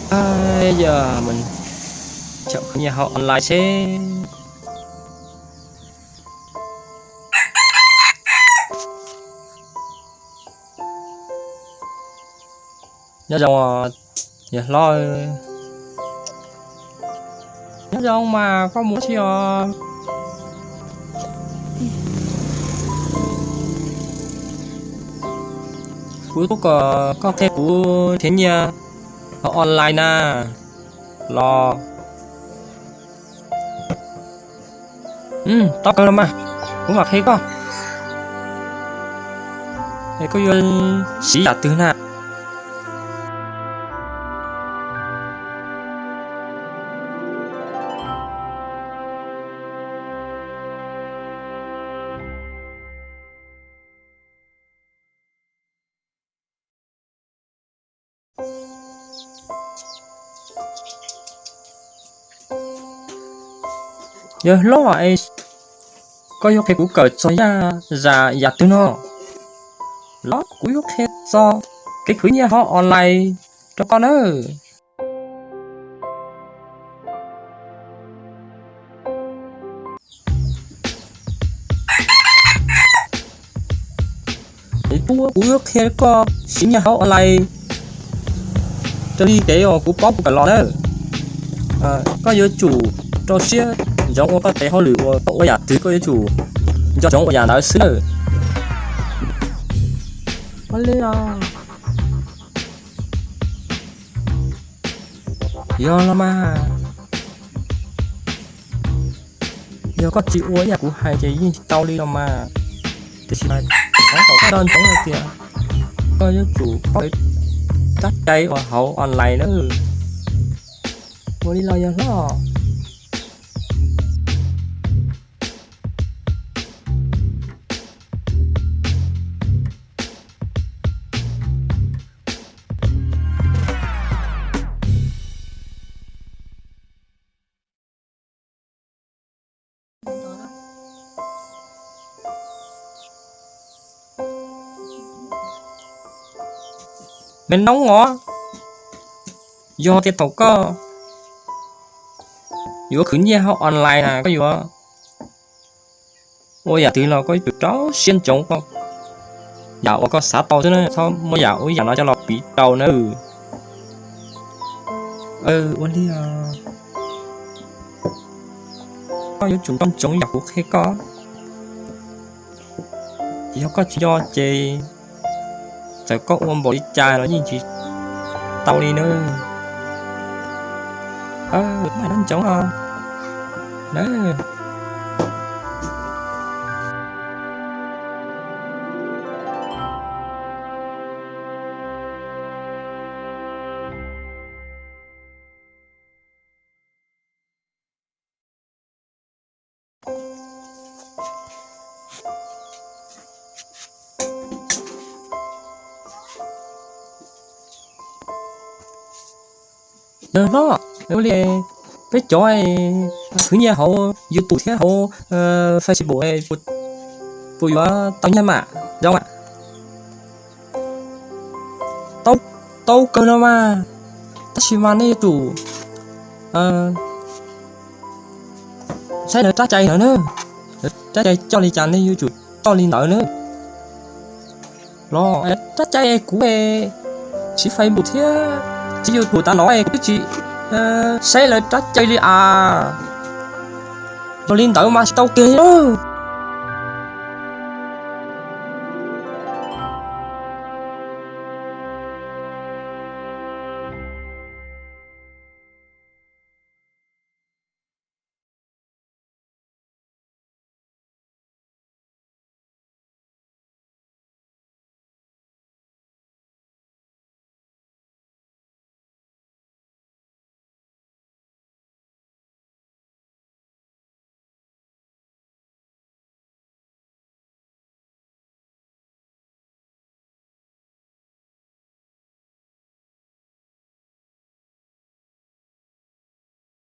Yog mus khwv nyiaj hauv online seb. Nyob zoo, yawg hlob. Nyob zoo mas koj mus dab tsi os? Kuv tuaj kom koj qhia kuv khiav nyiaj hauv online na los. Tau kawg los mas, kuv mam qhia koj. Es koj yuav siv yam twg na? Yawg hlob, koj yuav qhia kuv kawm txog yam, yam twg no? Los kuv yuav qhia txog kev khwv nyiaj hauv online rau koj nawb. Kuv yuav qhia koj siv nyiaj hauv online raws li kev uas kuv paub kuv kawm los nawb. Koj yuav tsum rau siab ntsoov ua koj tes hauj lwm uas koj ua yam twg koj yuav tsum nco ntsoov ua yam ntawd xwb nawb. Ua li os. Yog los mas, yog koj tsis ua ib yam kuv hais ces yeej tsis tau li los mas. Tiam sis mas, koj nco ntsoov hais tias koj yuav tsum paub rab cai uas hauv online na. Ua li los yawg hlob. Me noob os, yog tias thaum koj yuav khwv nyiaj hauv online na koj yuav ua yam twg los koj yuav tsum rau siab ntsoov koj yam uas koj xav tau xwb na, txhob muab yam ub yam no coj los piv rau nawb. Ua li, koj yuav tsum nco ntsoov yam kuv qhia koj. Yog koj tsis nco ces txawm koj ua npaum li cas los yeej tsis tau li nawb. Nco ntsoov nawb. Yawg hlob, ua li peb cov khwv nyiaj hauv YouTube thiab hauv Facebook puas yuav tau nyiaj mam zoo? Tau kawg no mas, tab sis mas nej yuav tsum saib lawv rab cai ntawd na. Lawv rab cai coj li cas nej yuav tsum coj li ntawd na. Los rab cai kuv siv Facebook thiab siv YouTube tas los kuv twb tsis saib lawv rab cai li as. Yog li ntawd mas tsis tau kiag li.